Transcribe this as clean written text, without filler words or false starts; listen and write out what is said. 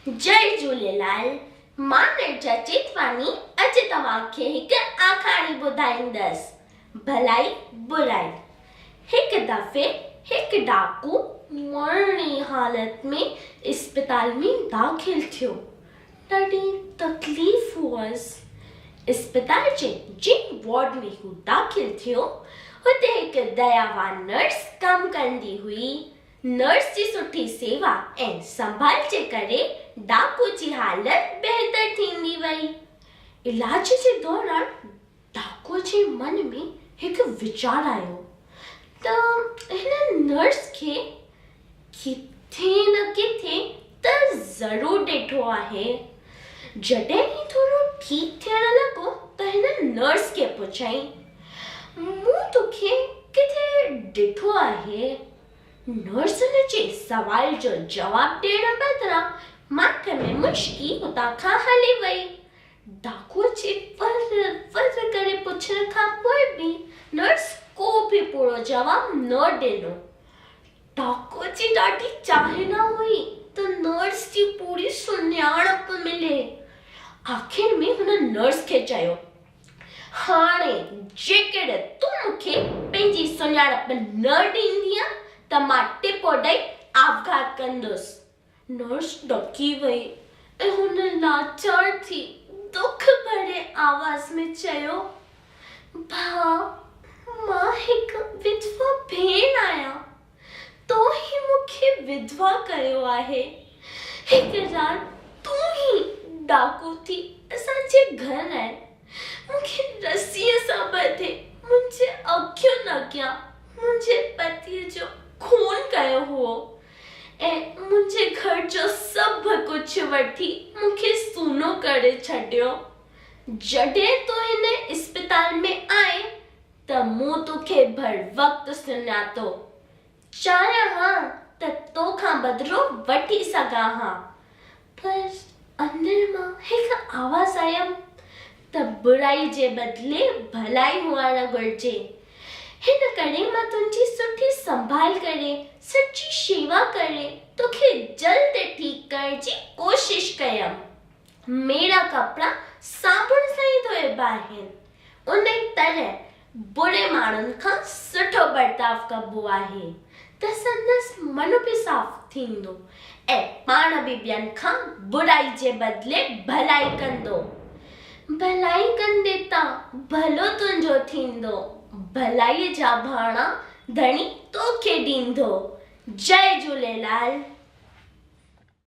جئي جهوليلال، مان نرجا چيتواڻي اڄ توهان کي هڪ آکاڻي ٻڌائيندس، ڀلائي برائي. هڪ دفعي هڪ ڊاڪو مرڻي حالت ۾ اسپتال ۾ داخل ٿيو. ڏاڍي تڪليف هئس. اسپتال جي جنهن وارڊ ۾ هو داخل ٿيو، اتي هڪ دياوان نرس ڪم ڪندي هئي. نرس جي سٺي سيوا ۽ سنڀال جي ڪري ڊاڪو جي حالت بهتر ٿيندي وئي. علاج جي دوران ڊاڪو جي من ۾ هڪ ويچار آيو ته هن نرس کي ڪٿي نه ڪٿي ته ضرور ڏٺو آهي. جڏهن هي ٿورو ٺيڪ ٿيڻ لڳو ته هن نرس کي پڇيائين، مون توکي ڪٿي ڏٺو آهي؟ نرس هن جي سوال جو جواب ڏيڻ بدران ماٺ ۾ مشڪي اتان کان هلي وئي. ڊاڪوء جي ور ور ڪري پڇڻ کان پوء به نرس ڪو به پورو جواب نه ڏنو. ڊاڪوء جي ڏاڍي چاهنا هئي ته نرس جي پوري سڃاڻپ ملي. آخر ۾ هن نرس کي چيو. هاڻي جيڪڏهن تون مون کي پنهنجي سڃاڻپ نه ڏيندينء ته مان ٽپو ڏئي آپگهات ڪندس. نرس ڏڪي وئي ۽ هن لاچار ٿي دک ڀري آواز ۾ چيو، ڀاء، مان هڪ وڌوا ڀيڻ آهيان. تو ئي مون کي وڌوا ڪيو آهي. هڪ رات تون ئي ڊاڪو ٿي اسان جي گهر آئين. مون کي رسيء سان ٻڌي منهنجي اکين اڳيان منهنجي پتيء جو خون ڪيو هئو ۽ منهنجي گهر جو سڀ ڪجهه وٺي مون کي سونو ڪري ڇڏيو. جڏهن تون هن اسپتال ۾ آئين ته مون توکي ڀر وقت سڃاتو. چاهيان ها ته توکان بدلو وٺي سگهان ها، پر اندر مان هڪ آواز آيم ته برائي جي بدلي ڀلائي هئڻ گهرجي. هن ڪري مان تنهنجي سٺي سنڀال ڪري، سچي شيوا ڪري توکي جلد ٺيڪ ڪرڻ جي ڪوشش ڪيم. ميرا ڪپڙا صابڻ سان ئي ڌوئبا آهن. انهي طرح بري ماڻهن کان سٺو برتاء ڪبو آهي ته سندس من به صاف ٿيندو ۽ پاڻ به ٻين کان برائي جي بدلي ڀلائي ڪندو. ڀلائي ڪندي ته ڀلو تنهنجو ٿيندو. ڀلائيء جا ڀاڻا ڌڻي توکي ڏيندو. جئي جهوليلال.